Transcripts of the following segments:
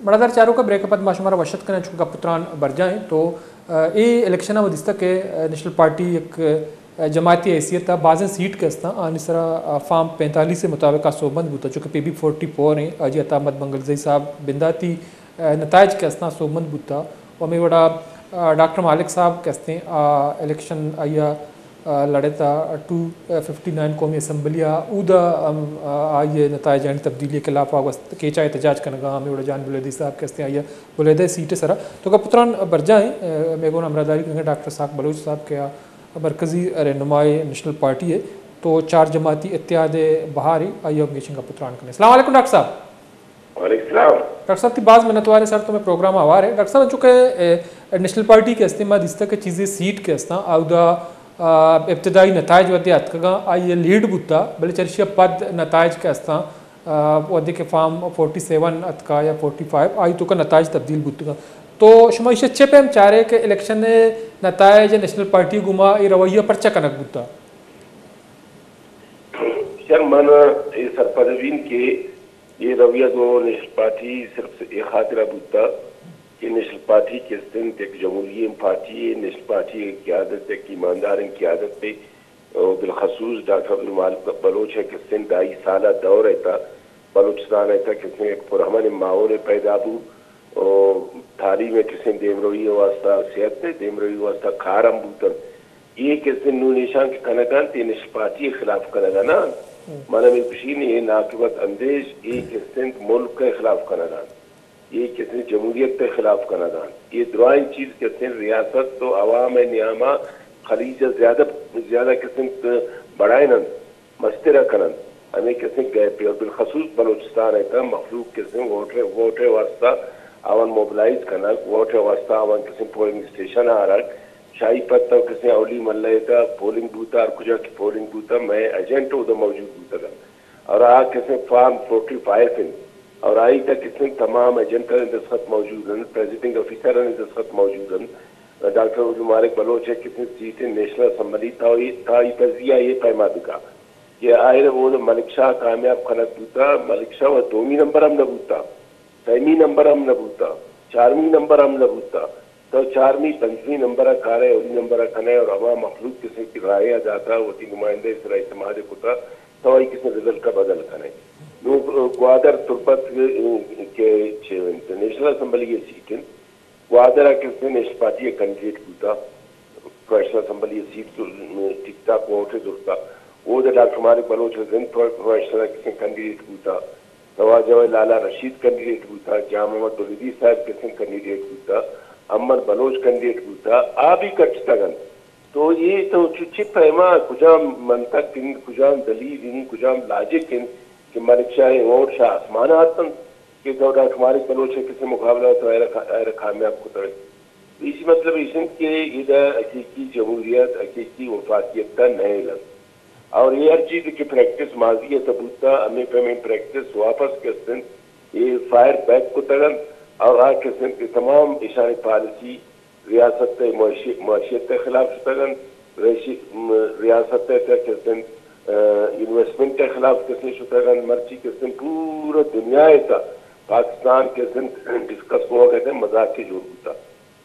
مڑادار چاروکاں، بریک ءَ پد ما شمارا وش اتک کنیں، چونکہ گپ ءُ تران برجاہ ایں۔ تو، آ، اے الیکشن ءَ وَ دیستگ کہ، آ، نیشنل پارٹی یک، آ، جماعتی حیثیت ءَ بازیں سیٹ کہ استاں، آنی سرا، آ، فارم پینتالیس ءِ مطابق آ سوبمند بوتگ، چونکہ پی بی فورٹی فور ایں، حاجی عطا محمد بنگلزئی صاحب بنداتی، آ، نتائج کہ استاں سوبمند بوتگ۔ و ہمے وڑا، آ، ڈاکٹر مالک صاحب کہ استیں، آ، الیکشن آئی ءَ آ، لڑتہ ٹو ففٹی نائن قومی اسمبلی ءَ، اودا ہم، آ، آئی ءِ نتائجانی تبدیلی ءِ خلاف ءَ گوست کیچ ءَ احتجاج کنگ ءَ، ہمے وڑا جان بلیدی صاحب کہ استیں آئی ءِ بلیدہ سیٹ ءِ سرا۔ تو گپ ءُ تران برجاہ ایں، آ، مئے گون ہمراہداری کنگ ءَ ڈاکٹر اسحاق بلوچ صاحب کہ آ مرکزی رہنمائے نیشنل پارٹی ءِ، تو چار جماعتی اتحاد ءِ بہارے، آئی ءَ ہم گیشیں گپ ءُ تران کنیں۔ السلام علیکم ڈاکٹر صاحب۔ وعلیکم السلام۔ ڈاکٹر صاحب، تئی باز منتوار ایں سر، تو مئے پروگرام ءَ ہوار ئے۔ ڈاکٹر صاحب، انچو کہ، اے، نیشنل پارٹی کہ استیں، ما دیستگ کہ چیزے سیٹ کہ استاں، اودا، آ، ابتدائی نتائج وھدے اتکگاں، آئی ءَ لیڈ بوتا، بلے چرشی ءَ پد نتائج کہ استاں، آ، وھدے کہ فارم فورٹی سیون اتکا یا فورٹی فائیو، آئی توکا نتائج تبدیل بوتگاں۔ تو شما ایشی ءَ چے پیم چارے کہ الیکشن ءِ نتائج ءَ نیشنل پارٹی گوما اے رویہ پرچا کنگ بوتا؟ سر، من اے سرپد بین کہ اے رویہ گوں نیشنل پارٹی صرف اے خاطرا بوتا کہ نیشنل پارٹی کہ استنت یک جمہوری پارٹی اے، نیشنل پارٹی ءِ قیادت یک ایمانداریں قیادت اے، و بالخصوص ڈاکٹر عبدالمالک بلوچ ءِ کہ استنت دائی سال ءِ دور ءِ تھا بلوچستان ءِ تھا کہ استنت یک پرامن ماحول پیدا بو، و تعلیم ءِ کہ استنت دیمروی ءِ واسطہ، صحت ءِ دیمروی ءِ واسطہ کار ہم بوتن۔ اے کہ استنت نون ایشاں کہ کنگ ءَ انت، اے نیشنل پارٹی ءِ خلاف کنگ ءَ نہ انت۔ من ہمے گوشین، اے ناقبت اندیش، اے کہ استنت ملک ءِ خلاف کنگ ءَ انت۔ اے کہ استنت جمہوریت ءِ خلاف کنگ ءَ انت۔ اے درائیں چیز کہ استنت ریاست و عوام ءِ نیام ءَ خلیج ءَ زیادہ، زیادہ کہ استنت بڑائین انت۔ مستر ءَ کن انت۔ ہمے کہ استیں گیپ ءَ، اور بالخصوص بلوچستان ءِ تہ ءَ مخلوق کہ استیں ووٹ ءِ، ووٹ ءِ واسطہ آوان موبلائز کنگ، ووٹ ءِ واسطہ آوان کہ استیں پولنگ اسٹیشن ءَ آرگ، شاہی پت ءَ کہ استیں اولی محلہ ءِ تہ ءَ پولنگ بوتہ، ہر کجا کہ پولنگ بوتہ، مئے ایجنٹ اودا موجود بوتگ انت۔ اور آ کہ استیں فارم فورٹی فائیو انت، اور آئی تہ ءَ کہ استیں تمام ایجنٹانی دستخط موجود انت، پریزیڈنگ آفیسرانی دستخط موجود انت۔ ڈاکٹر عبدالمالک بلوچ ءِ کہ استیں سیٹ نیشنل اسمبلی تھا، تھا ای پذیا یہ پیما دکا۔ کہ آئرا اود ملک شاہ کامیاب کنگ بوتا، ملک شاہ و دومی نمبر ہم نہ بوتا، سیمی نمبر ہم نہ بوتا، چارمی نمبر ہم نہ بوتا۔ تو چارمی، پنجمی نمبر ءَ کارے، اولی نمبر ءَ کنے اور ہما مخلوق کسے کہ رائے ءَ داتا، وتی نمائندہ ءِ سرا اعتماد ءَ کتا، تو آئی کسے رزلٹ ءَ بدل کنے۔ نو گوادر تربت کہ چہ انت، نیشنل اسمبلی ءِ سیٹ انت۔ گوادر ءَ کہ استیں نیشنل پارٹی ءِ کینڈیڈیٹ بوتا، پروفیشنل اسمبلی ءِ سیٹ ٹھیک ٹھاک ووٹ ءَ زرتا۔ اود ءَ ڈاکٹر مالک بلوچ ءِ زند پرو-، پروفیشنل ءَ کہ استیں کینڈیڈیٹ بوتا، تو واجہ ءِ لالا رشید کینڈیڈیٹ بوتا، جام محمد بلیدی صاحب کہ استیں کینڈیڈیٹ بوتا، امر بلوچ کینڈیڈیٹ بوتا، آ بھی کٹتگ انت۔ تو اے تو چ-، چے پیما کجام منطق انت، کجام دلیل انت، کجام لاجک انت کہ ملک شاہ ءِ ووٹ شہ آسمان ءَ اتنت؟ کہ تو ڈاکٹر مالک بلوچ ءِ کسے مقابلہ ءَ تو آئرا کا-، آئرا کامیاب کتگ۔ ایشی مطلب ایش انت کہ ادا حقیقی جمہوریت، حقیقی وفاقیت ءَ نئیل انت۔ اور اے ہر چیز کہ پریکٹس ماضی ءَ تہ بوتا، ہمے پیمیں پریکٹس واپس کہ است انت، اے فائر بیک کتگ انت اور آ کہ است انت کہ تمام ایشانی پالیسی ریاست ءِ معاشی-، معاشیت ءِ خلاف شتگ انت، ریشی-، م-، ریاست ءِ تہ کہ است انت، آ، انویسٹمنٹ ءِ خلاف کسے شتگ انت، مرچی کہ است انت پورا دنیا ءِ تہ پاکستان کہ است انت ڈسکس بوگ ءِ تہ مذاق ءَ جوڑ بوتا۔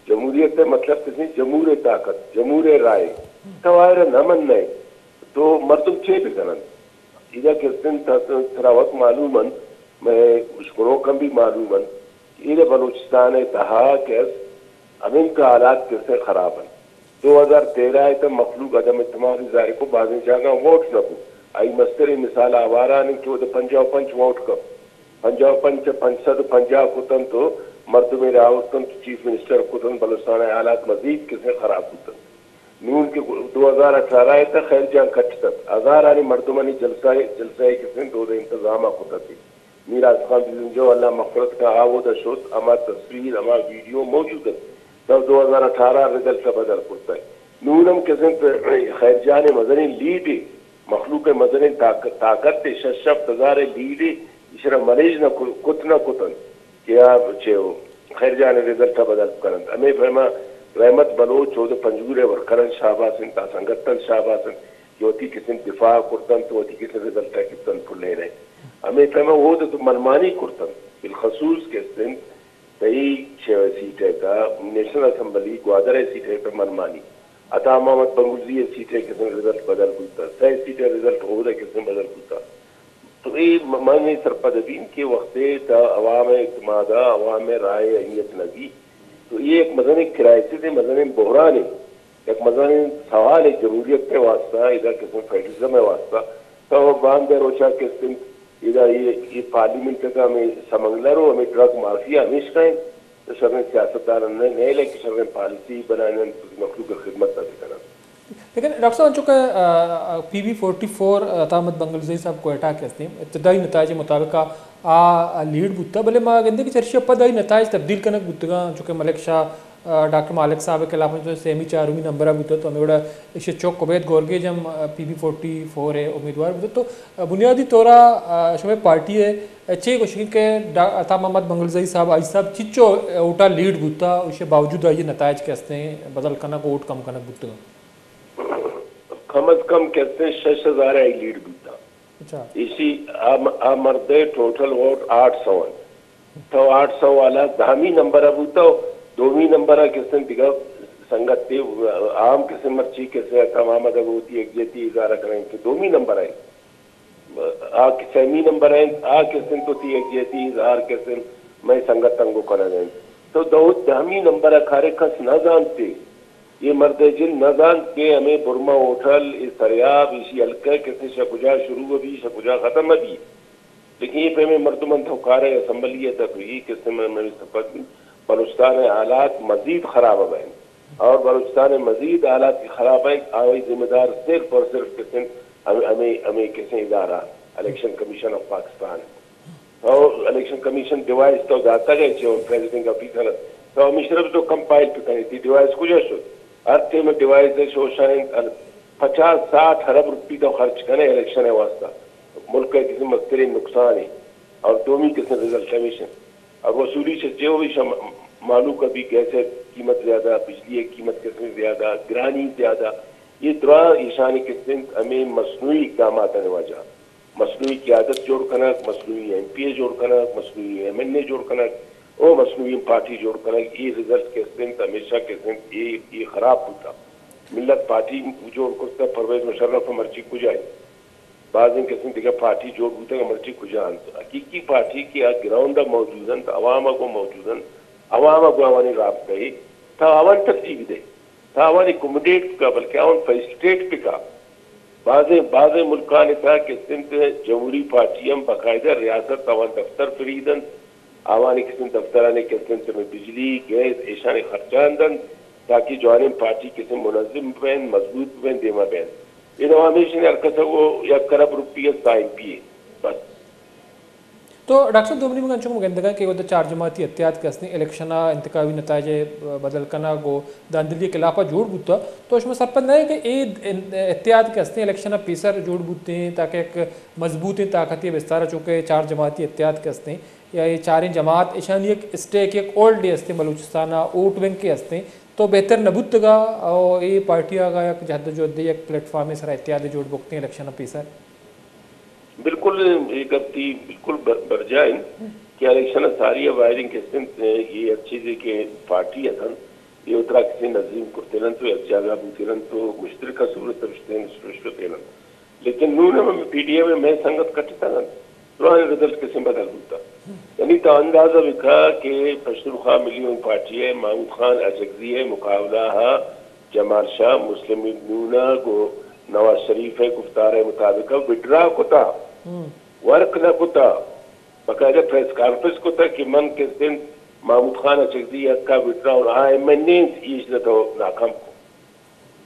جمہوریت ءِ مطلب کہ است انت جمہور ءِ طاقت، جمہور ءِ رائے، تو آئرا نہ منئے، تو مردم چے بکن انت؟ ادا کہ است انت، ترا وت معلوم انت، مئے اشکنوکاں بھی معلوم انت، کہ ادا بلوچستان ءِ تہا کہ است، ہمینکہ حالات کہ است خراب انت۔ دو ہزار تیرہ ءِ تہ مخلوق عدم اعتماد ظاہر کو، بازیں جاگہ ووٹ نہ بو۔ آئی مستریں مثال آواران انت کہ اود ءَ پنجاہ و پنچ ووٹ کپ، پنجاہ و پنچ ءَ پنچ سد و پنجاہ کتن تو مردمے را آورتن تو چیف منسٹر کتن، بلوچستان ءِ حالات مزید کہ است خراب بوتن۔ نون کہ دو ہزار اٹھارہ ءِ تہ خیر جان کٹتت، ہزارانی مردمانی جلسہ ءَ، جلسہ ءَ کہ است دود ءِ انتظام ءَ کتت۔ میراث خان بزنجو اللہ مغفرت کا آ اود ءَ شت، ہما تصویر، ہما ویڈیو موجود انت۔ تو دو ہزار اٹھارہ ءِ رزلٹ ءَ بدل کرتگ۔ نون ہم کہ است خیر جان ءِ مزنیں لیڈے، مخلوق ءِ مزنیں طاقت، طاقت ءِ شش ہفت ہزار ءِ لیڈے، ایشرا منیج نہ کو-، کت نہ کتنت۔ کہ آ چہ خیر جان ءِ رزلٹ ءَ بدل بکن انت۔ ہمے پیما رحمت بلوچ اود ءَ پنجگور ءِ ورکران شاباس انت، آ سنگتان شاباس انت کہ وتی کہ است انت دفاع کرت انت، وتی کہ است انت رزلٹ ءَ گپت انت پلین ءَ۔ ہمے پیما اود ءَ تو منمانی کرت انت، بالخصوص کہ است انت تئی شہ سیٹ ءِ تہا، نیشنل اسمبلی گوادر ءِ سیٹ ءِ تہا من مانی۔ عطا محمد بنگلزئی ءِ سیٹ ءِ کسیں رزلٹ بدل بوتا، سئے سیٹ ءِ رزلٹ اود ءَ کسیں بدل بوتا۔ تو اے م-، من اے سرپد بین کہ وختے تہا عوام ءِ اعتماد ءَ، عوام ءِ رائے ءِ اہمیت نہ بی، تو اے یک مزنیں کرائسس ءِ، مزنیں بحرانے، یک مزنیں سوال ءِ جمہوریت ءِ واستہ، ادا کسیں فیڈرلزم ءِ واستہ۔ تو باندہ روچا کسیں ادا اے، اے پارلیمنٹ ءِ تہا ہمے سمگلر و ہمے ڈرگ مافیا ہمیشکا انت، تو شریں سیاستدان نہ، نئیل کہ شریں پالیسی بنائیننت، مخلوق ءِ خدمت ءَ بکننت۔ لیکن ڈاکٹر صاحب، انچو کہ، آ، آ، پی بی فورٹی فور، آ، عطا محمد بنگلزئی صاحب کوئٹہ کہ استیں، ابتدائی نتائج مطابق آ، آ لیڈ بوتا، بلے ما گندے کہ چرشی ءَ پد آئی نتائج تبدیل کنگ بوتگاں، انچو کہ ملک شاہ، آ، ڈاکٹر مالک صاحب ءِ خلاف ءَ سیمی چارمی نمبر ءَ بوتا، تو ہمے وڑا ایشی چک عبید گورگیج ہم، آ، پی بی فورٹی فور ءِ امیدوار بوتا۔ تو، آ، بنیادی طور ءَ، آ، شمئے پارٹی ءِ چے گوشگ کہ ڈا-، عطا محمد بنگلزئی صاحب، آئی صاحب چچو ووٹا لیڈ بوتا، ایشی باوجود آئی نتائج کہ استیں بدل کنگ، ووٹ کم کنگ بوتگاں؟ کم از کم کہ استیں شش ہزار آئی لیڈ بوتا۔ اچھا۔ ایشی آ م-، آ مرد ءِ ٹوٹل ووٹ آٹھ سو انت۔ تو آٹھ سو والا دہمی نمبر ءَ بوتا، دومی نمبر ءَ کہ استیں دگہ سنگت تے، عام کہ استیں مرچی کہ استیں عطا محمد ءَ وتی یکجہتی اظہار کنیں کہ دومی نمبر ءَ آ کہ سیمی نمبر ءَ انت، آ کہ استیں تو تی یکجہتی اظہار کہ استیں مئے سنگت انگو کنگ ءَ انت۔ تو دو دہمی نمبر ءَ کارے کس نہ زانتے۔ اے مرد ءِ جند نہ زانت کہ ہمے برما ہوٹل، اے سریاب، ایشی حلقہ کہ استیں شہ کجا شروع بی، شہ کجا ختم بی۔ لیکن اے پیمیں مردم انت، تو کارے اسمبلی ءِ تک اے کہ استیں مئے، مئے سپت بی۔ بلوچستان ءِ حالات مزید خراب بنت۔ اور بلوچستان ءِ مزید حالات کہ خراب انت، آئی ذمہ دار صرف اور صرف کہ استیں ہمے، ہمے، ہمے کہ استیں ادارہ، الیکشن کمیشن آف پاکستان۔ تو الیکشن کمیشن ڈیوائس تو داتگ ءَ چہ پریزائڈنگ آفیسر، تو ہمیشی ءَ تو کمپائل بکنے، تی ڈیوائس کجا شت؟ ہر ٹائم ڈیوائس ءِ شوشا انت، پچاس ساٹھ ارب روپی تو خرچ کنے الیکشن ءِ واستہ، ملک ءِ کسیں مستریں نقصانے۔ اور دومی کہ استیں رزلٹ ہمیش انت۔ اور وصولی چہ چے ہوئی شم-، مہلوک ءَ بی گیس ءِ قیمت زیادہ، بجلی ءِ قیمت کہ استیں زیادہ، گرانی زیادہ، اے دراہ ایشانی کہ استیں ہمے مصنوعی اقدامات ءِ وجہ۔ مصنوعی قیادت جوڑ کنگ، مصنوعی ایم پی اے جوڑ کنگ، مصنوعی ایم این اے جوڑ کنگ، او مصنوعی پارٹی جوڑ کنگ، اے رزلٹ کہ استیں ہمیشہ کہ استیں اے، اے خراب بوتا۔ ملت پارٹی جوڑ کرتا، پرویز مشرف مرچی کجا انت؟ بازیں کسیں دگہ پارٹی جوڑ بوتگ، مرچی کجا انت؟ حقیقی پارٹی کہ آ گراؤنڈ ءَ موجود انت، عوام ءَ گوں موجود انت، عوام ءَ گوں آوانی رابطہ ءَ، تا آوان ترتیب دے، تا آوانی اکوموڈیٹ بکا، بلکہ آوان فیسلیٹیٹ بکا۔ بازیں، بازیں ملکانی تہا کہ استیں جمہوری پارٹی ہم باقاعدہ ریاست آوان دفتر پرید انت، آوانی کسیں دفترانی کہ استیں بجلی، گیس، ایشانی خرچان دنت، تاکہ جوانیں پارٹی کسیں منظم ببین، مضبوط ببین، دیما بین۔ اے نوا ہمیش انت، ہر کس ءَ گوں یک ارب روپی است، آئی پی اے۔ بس۔ تو ڈاکٹر صاحب، دومی نیمگ ءَ انچو کہ ما گندگاں کہ اود ءَ چار جماعتی اتحاد کہ استیں الیکشن ءِ انتخابی نتائج ءِ بدل کنگ و دھاندلی ءِ خلاف ءَ جوڑ بوتا، تو شما سرپد نہ ئے کہ اے اتحاد کہ استیں الیکشن ءَ پیسر جوڑ بوتیں تاکہ یک مضبوطیں طاقتے ءِ بستار ءَ، چونکہ چار جماعتی اتحاد کہ استیں یا اے چاریں جماعت، ایشانی یک اسٹیک، یک ہولڈے استیں بلوچستان ءَ، ووٹ بینکے استیں، تو بہتر نہ بوتگا او اے پارٹی آگا یک جہد و جہدے، یک پلیٹ فارمے سرا اتحادے جوڑ بوتیں الیکشن ءَ پیسر؟ بالکل، اے گپ تئی بالکل بر-، برجاہ انت کہ الیکشن ءَ ساری ءَ باید انت کہ استیں، اے ہر چیزے کہ پارٹی اتنت، اے وترا کسے نظیم کرتیننت و یک جاگہ بوتیننت و مشترکہ صورت ءَ بشتین-، بشتیننت۔ لیکن نون ہم پی ڈی ایم ءِ مئے سنگت کٹتگ انت، دراہیں رزلٹ کسیں بدل بوتگ۔ یعنی تو اندازہ بکا کہ پشتونخوا ملی وحدت پارٹی ءِ محمود خان اچکزئی ءِ مقابلہ ءَ جمال شاہ، مسلم لیگ نون ءَ گوں نواز شریف ءِ گفتار ءِ مطابق ءَ وڈرا کتا، ورک نہ کتا، باقاعدہ پریس کانفرنس کتا کہ من کہ استیں محمود خان اچکزئی ءِ حق ءَ وڈرا اور آ ایم این اے انت، ایش نہ تو ناکام کو۔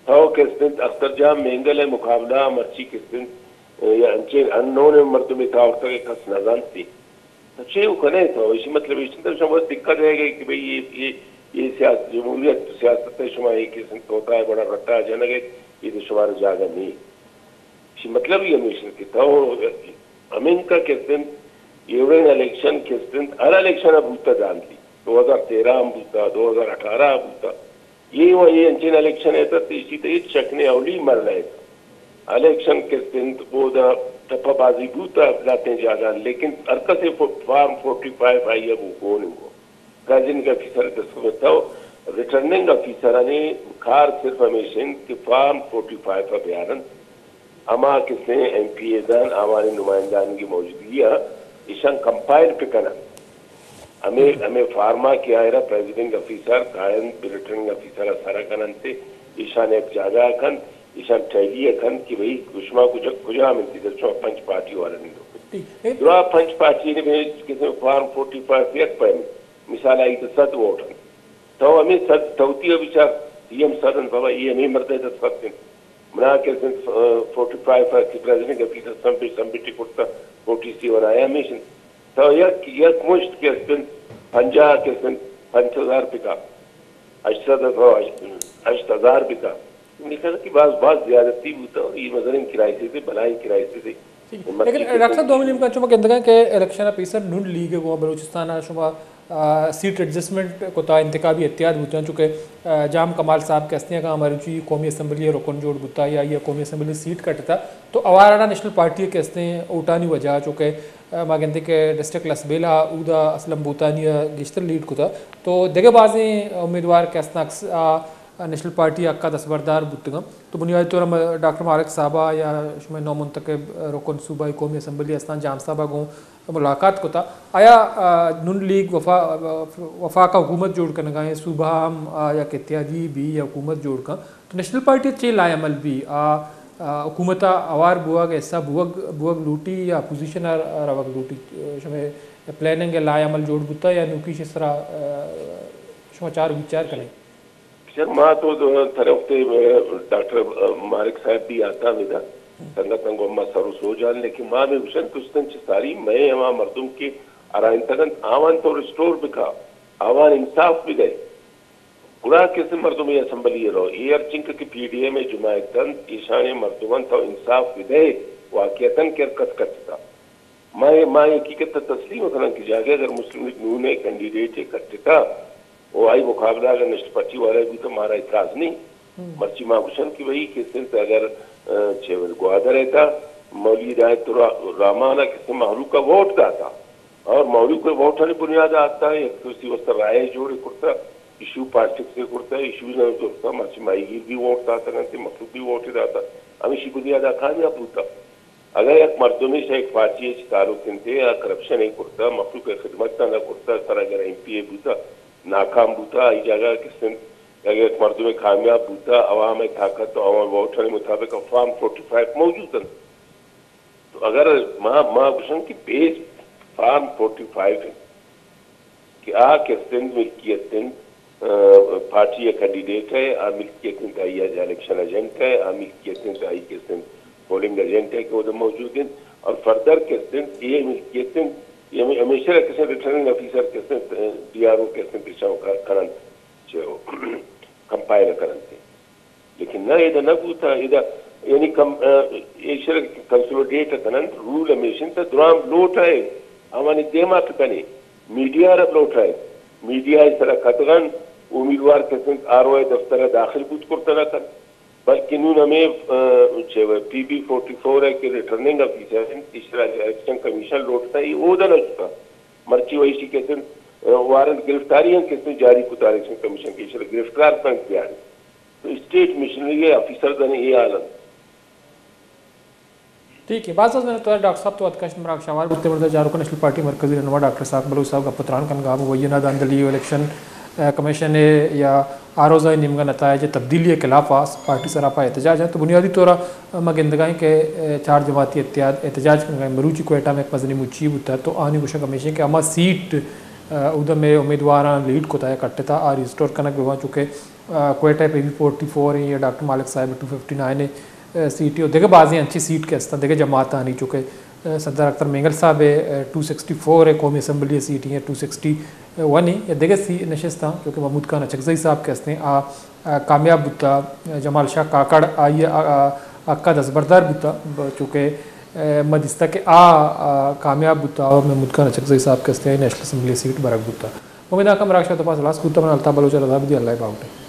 تو کہ استیں اختر جان مینگل ءِ مقابلہ ءَ مرچی کہ استیں، یا انچیں انون مردمے تو آورتگ کہ کس نہ زانتی۔ تو چے و کنے تو؟ ایشی مطلب ایش انت، شما بس دکا دے گئے کہ بھئی یہ، یہ، یہ سیاست، جمہوریت سیاست ءَ شما یہ کہ استیں توتا ءِ بڑا رٹا جنگ ءَ، یہ تو شمارا جاگہ نہیں۔ ایشی مطلب ہی ہمیش انت کہ تو ہمینکا کہ استیں، ایوڑیں الیکشن کہ استیں، ہر الیکشن ءَ بوتا دھاندلی۔ دو ہزار تیرہ ہم بوتا، دو ہزار اٹھارہ ءَ بوتا۔ یہ و یہ انچیں الیکشن ءِ تہ ایشی تہ ہچ شک نے، اولی مرحلہ ءِ تہ۔ الیکشن کہ استیں، اودا ٹپہ بازی بوتا لہتیں جاگہ، لیکن ہر کسے فو-، فارم فورٹی فائیو آئی ءَ گوں گون انگو۔ پریزیڈنگ آفیسر ءِ دست ءَ تو ریٹرننگ آفیسرانی کار صرف ہمیش انت کہ فارم فورٹی فائیو ءَ بیارن، ہما کسیں ایم پی اے دان، آوانی نمائندگانی موجودگی ءَ ایشان کمپائل بکنن۔ ہمے، ہمے فارما کہ آئرا پریزیڈنگ آفیسر کائن ریٹرننگ آفیسر ءَ سر کننت، ایشان یک جاگہ کنت، ایشان ٹیلی کنت کہ بھئی شما کجا، کجا منتی در شما پنچ پارٹی والا نہیں دو۔ ٹھیک۔ دراہ پنچ پارٹی نے بھی کسیں فارم فورٹی فائیو یک پیم، مثال آئی تو صد ووٹ انت۔ تو ہمیں صد، تو تی بچار، یہ ہم صد انت بابا، یہ ہمیں مردے دستخط انت۔ منا کہ سنت، آ، فورٹی فائیو ءَ کہ پریزیڈنگ آفیسر سمبی-، سمبٹی کرتا، فورٹی سیون آیا ہمیش انت۔ تو یک، یک مشت کہ سنت، پنجاہ کہ سنت، پنچ ہزار بکا، ہشت سد، ہشت ہزار بکا۔ میخیال کہ باز، باز زیادتی بوتا، یہ مزنیں کرائسس ہے، بلائیں کرائسس ہے۔ ٹھیک۔ لیکن ڈاکٹر صاحب، دومی نیمگا چما گندگا کہ الیکشن ءَ پیسر نون لیگ ءَ گوں بلوچستان ءَ شما، آ، سیٹ ایڈجسٹمنٹ کتا، انتخابی اتحاد بوتاں، چونکہ، آ، جام کمال صاحب کہ ہستیں اگاں مروچی قومی اسمبلی ءِ رکن جوڑ بوتا یا آئی ءَ قومی اسمبلی سیٹ کٹتا تو آواراناں نیشنل پارٹی ءِ کہ ہستیں ووٹانی وجہ، چونکہ، آ، ما گندیں کہ ڈسٹرکٹ لسبیلہ ءَ اودا اسلم بوتانی ءَ گیشتر لیڈ کتا، تو دگہ بازیں امیدوار کہ ہستاں اکس-، آ، نیشنل پارٹی ءِ حق ءَ دستبردار بوتگاں۔ تو بنیادی طور ءَ ڈاکٹر مالک صاحب ءَ یا شمئے نومنتخب رکن صوبائی قومی اسمبلی ہستاں جام صاحب ءَ گوں ملاقات کتا۔ آیا، آ، نون لیگ وفا-، وفاق ءَ حکومت جوڑ کنگا ایں، صوبہ ہم، آ، یک اتحادی بی یا حکومت جوڑ کن، تو نیشنل پارٹی ءَ چے لائحہ عمل بی؟ آ، آ، حکومت ءَ ہوار بوگ، حصہ بوگ، بوگ لوٹی یا اپوزیشن ءَ روگ لوٹی؟ شمئے پلاننگ ءِ لائحہ عمل جوڑ بوتا یا نوکی شے سرا، آ، شما چار وچار کنے؟ سر، ما تو ترے وقت ڈاکٹر مالک صاحب بھی آتا ودا، سنگتاں گوں ما سر و سوج آن، لیکن ما ہمے گوشن تستن چہ ساری مئے ہما مردم کہ ارائینتگ انت، آوان تو ریسٹور بکا، آوان انصاف بدے۔ گڑا کسے مردم اسمبلی رو، اے ہر چنکہ کہ پی ڈی ایم ءِ جماعت انت، ایشانی مردمان تو انصاف بدے، واقعتاً کہ ہر کس کٹتا۔ ما، ما حقیقت ءَ تسلیم کناں کہ جاگہ اگر مسلم لیگ نون ءِ کینڈیڈیٹ ءَ کٹتا و آئی مقابلہ اگر نیشنل پارٹی والا بوتا، مارا اعتراض نہیں۔ مرچی ما گوشن کہ بھئی کسے انت اگر، آ، چہ گوادر ءَ تا مولوی ہدایت الرحمان ءَ کسے مخلوق ءَ ووٹ داتا اور مخلوق ءِ ووٹ ءِ بنیاد ءَ آتا، یک کسی واسطہ رائے جوڑ کرتا، ایشو پالیٹکس ءَ کرتا، ایشو نہ کرتا، مرچی ماہیگیر بھی ووٹ داتا، مخلوق بھی ووٹ داتا، ہمیشی بنیاد ءَ کامیاب بوتا۔ اگاں یک مردمے چہ یک پارٹی ءَ چہ تعلق انت ءُ آ کرپشن ءَ کرتہ، مخلوق ءِ خدمت ءَ نہ کرتہ، سر اگر ایم پی اے بوتہ، ناکام بوتہ، آئی جاگہ ءَ کسنت اگاں یک مردمے کامیاب بوتہ، عوام ءِ طاقت ءُ عوام ءِ ووٹانی مطابق فارم فورٹی فائیو موجود انت۔ تو اگر ما، ما گوشن کہ بیس فارم فورٹی فائیو انت، کہ آ کسنت ملکیت انت، آ، پارٹی ءِ کینڈیڈیٹ ءِ، آ ملکیت انت آئی ءِ الیکشن ایجنٹ ءِ، آ ملکیت انت آئی کسنت پولنگ ایجنٹ ءِ کہ اودا موجود انت، اور فردر کسنت اے ملکیت انت، اے ہمے-، ہمیشہ کسنت ریٹرننگ آفیسر کسنت، آ، ڈی آر او کسنت پیشہ کننت، چہ کمپائل کننت۔ لیکن نہ، ادا نہ بوتا، ادا یعنی کم، آ، ایشرا کنسولیڈیٹ کننت، رول ہمیش انت، درام لوٹ ءَ، آوانی دیما کنے، میڈیا را لوٹ ءَ، میڈیا ءِ سرا کتغن، امیدوار کسنت آر او ءِ دفتر ءَ داخل بوت کرتہ نہ کنت، بلکہ نون ہمے، آ، چہ پی بی فورٹی فور ءِ کہ ریٹرننگ آفیسر انت، ایشرا الیکشن کمیشن لوٹتا، اے اودا نہ شتا۔ مرچی ویشی کسنت، آ، وارنٹ گرفتاری ہم کسنت جاری کتا الیکشن کمیشن کہ ایشرا گرفتار کنت بیارت۔ تو اسٹیٹ مشنری ءِ آفیسرزانی اے حال انت۔ ٹھیک ہے، باز باز منت وار ڈاکٹر صاحب، تو اتکش مراگ شاوار بوتے مردہ چاروکاں نیشنل پارٹی مرکزی رہنما ڈاکٹر اسحاق بلوچ صاحب گپ تران کنگا بو، وینا دھاندلی الیکشن، آ، کمیشن ءِ یا آر او ءِ نیمگا نتائج تبدیلی ءِ خلاف ءَ پارٹی سراپا احتجاج ءَ۔ تو بنیادی طور ءَ ما گندگائیں کہ، آ، چار جماعتی اتحاد احتجاج کنگا، مروچی کوئٹہ میں ایک مزنی مچی بوتا، تو آنی گوشگ ہمیشیں کہ ہما سیٹ، آ، اودم امیدواراں لیڈ کتا یا کٹتا آ ریسٹور کنگ بہ بنت، چونکہ آ، کوئٹہ پہ بی فورٹی فور ہیں یا ڈاکٹر مالک صاحب ٹو ففٹی نائن ہے، آ، سیٹ ہے، اور دگہ بازیں انچیں سیٹ کہ استاں، دگہ جماعتانی، چونکہ، آ، سردار اختر مینگل صاحب ہے، آ، ٹو سکسٹی فور ہے، قومی اسمبلی سیٹ ہیں، ٹو سکسٹی ون ہے، یا دگہ سی نشستاں، چونکہ محمود خان اچکزئی صاحب کہ استیں، آ، آ، کامیاب بوتا، آ، جمال شاہ کاکڑ آئی، آ، آ، حق ءَ دستبردار بوتا، ب-، چونکہ، آ، ما دیستا کہ آ، آ، کامیاب بوتا اور محمود خان اچکزئی صاحب کہ استیں، آئی نیشنل اسمبلی سیٹ برگ بوتا۔ امید آں کہ مراگ شاہ تپاس ہلاس بوتا، من الطاف بلوچ ءَ رضا بدی، اللہ ءِ باہوٹ۔